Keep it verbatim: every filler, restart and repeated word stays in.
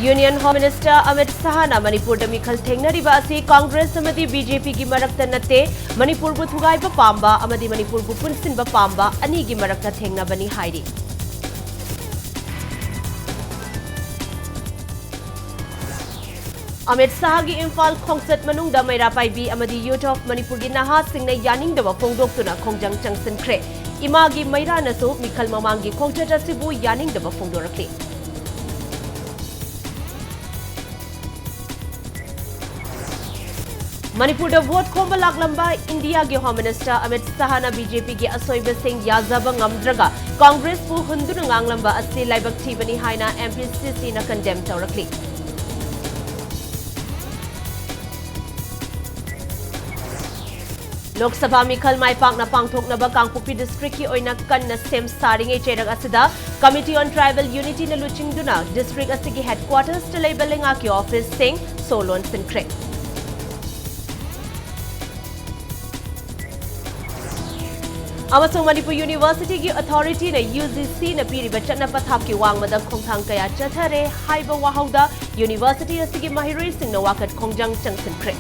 Union Home Minister Amit Shahꯅ ꯃꯅꯤꯄꯨꯔꯗ ꯃꯤꯈꯜ ꯊꯦꯡꯅꯔꯤꯕ ꯑꯁꯤ ꯀꯪꯒ꯭ꯔꯦꯁ ꯑꯃꯗꯤ BJPꯒꯤ ꯃꯔꯛꯇ ꯅꯠꯇꯦ, ꯃꯅꯤꯄꯨꯔꯕꯨ ꯊꯨꯒꯥꯏꯕ ꯄꯥꯝꯕ ꯑꯃꯗꯤ ꯃꯅꯤꯄꯨꯔꯕꯨ ꯄꯨꯟꯁꯤꯟꯕ ꯄꯥꯝꯕ ꯑꯅꯤꯒꯤ ꯃꯔꯛꯇ ꯊꯦꯡꯅꯕꯅꯤ ꯍꯥꯏꯔꯤ꯫ ꯑꯃꯤꯠ ꯁꯥꯍꯒꯤ ꯏꯝꯐꯥꯜ ꯈꯣꯡꯆꯠ ꯃꯅꯨꯡꯗ ꯃꯩꯔꯥ ꯄꯥꯏꯕꯤ ꯑꯃꯗꯤ Youth of ꯃꯅꯤꯄꯨꯔꯒꯤ ꯅꯍꯥꯁꯤꯡꯅ ꯌꯥꯅꯤꯡꯗꯕ ꯐꯣꯡꯗꯣꯛꯇꯨꯅ ꯈꯣꯡꯖꯪ ꯆꯪꯁꯤꯟꯈ꯭ꯔꯦ꯫ ꯏꯃꯥꯒꯤ ꯃꯩꯔꯥꯅꯁꯨ ꯃꯤꯈꯜ ꯃꯃꯥꯡꯒꯤ ꯈꯣꯡꯆꯠ ꯑꯁꯤꯕꯨ ꯌꯥꯅꯤꯡꯗꯕ ꯐꯣꯡꯗꯣꯔꯛꯂꯤ꯫ ꯃꯅꯤꯄꯨꯔꯗ ꯚꯣꯠ ꯈꯣꯝꯕ ꯂꯥꯛꯂꯝꯕ ꯏꯟꯗꯤꯌꯥꯒꯤ Home Minister ꯑꯃꯤꯠ ꯁꯥꯍꯅ BJPꯒꯤ ꯑꯁꯣꯏꯕꯁꯤꯡ ꯌꯥꯖꯕ ꯉꯝꯗ꯭ꯔꯒ ꯀꯪꯒ꯭ꯔꯦꯁꯄꯨ ꯍꯨꯟꯗꯨꯅ ꯉꯥꯡꯂꯝꯕ ꯑꯁꯤ ꯂꯥꯏꯕꯛ ꯊꯤꯕꯅꯤ ꯍꯥꯏꯅ MPCCꯅ condemn ꯇꯧꯔꯛꯂꯤ꯫ ꯂꯣꯛ ꯁꯚꯥ ꯃꯤꯈꯜ ꯃꯥꯏ ꯄꯥꯛꯅ ꯄꯥꯡꯊꯣꯛꯅꯕ ꯀꯥꯡꯄꯣꯛꯄꯤ districtꯀꯤ ꯑꯣꯏꯅ ꯀꯟꯅ ꯁꯦꯝ ꯁꯥꯔꯤꯉꯩ ꯆꯩꯔꯛ ꯑꯁꯤꯗ Committee on Tribal Unityꯅ ꯂꯨꯆꯤꯡꯗꯨꯅ district ꯑꯁꯤꯒꯤ headquartersꯇ ꯂꯩꯕ ꯂꯩꯉꯥꯛꯀꯤ officeꯁꯤꯡ ꯁꯣ ꯂꯣꯟꯁꯤꯟꯈ꯭ꯔꯦ꯫ ꯑꯃꯁꯨꯡ ꯃꯅꯤꯄꯨꯔ Universityꯒꯤ authorityꯅ UGCꯅ ꯄꯤꯔꯤꯕ ꯆꯠꯅ ꯄꯊꯥꯞꯀꯤ ꯋꯥꯡꯃꯗ ꯈꯣꯡꯊꯥꯡ ꯀꯌꯥ ꯆꯠꯊꯔꯦ ꯍꯥꯏꯕ ꯋꯥꯍꯧꯗ university ꯑꯁꯤꯒꯤ ꯃꯍꯩꯔꯣꯏꯁꯤꯡꯅ ꯋꯥꯀꯠ ꯈꯣꯡꯖꯪ ꯆꯪꯁꯤꯟꯈ꯭ꯔꯦ꯫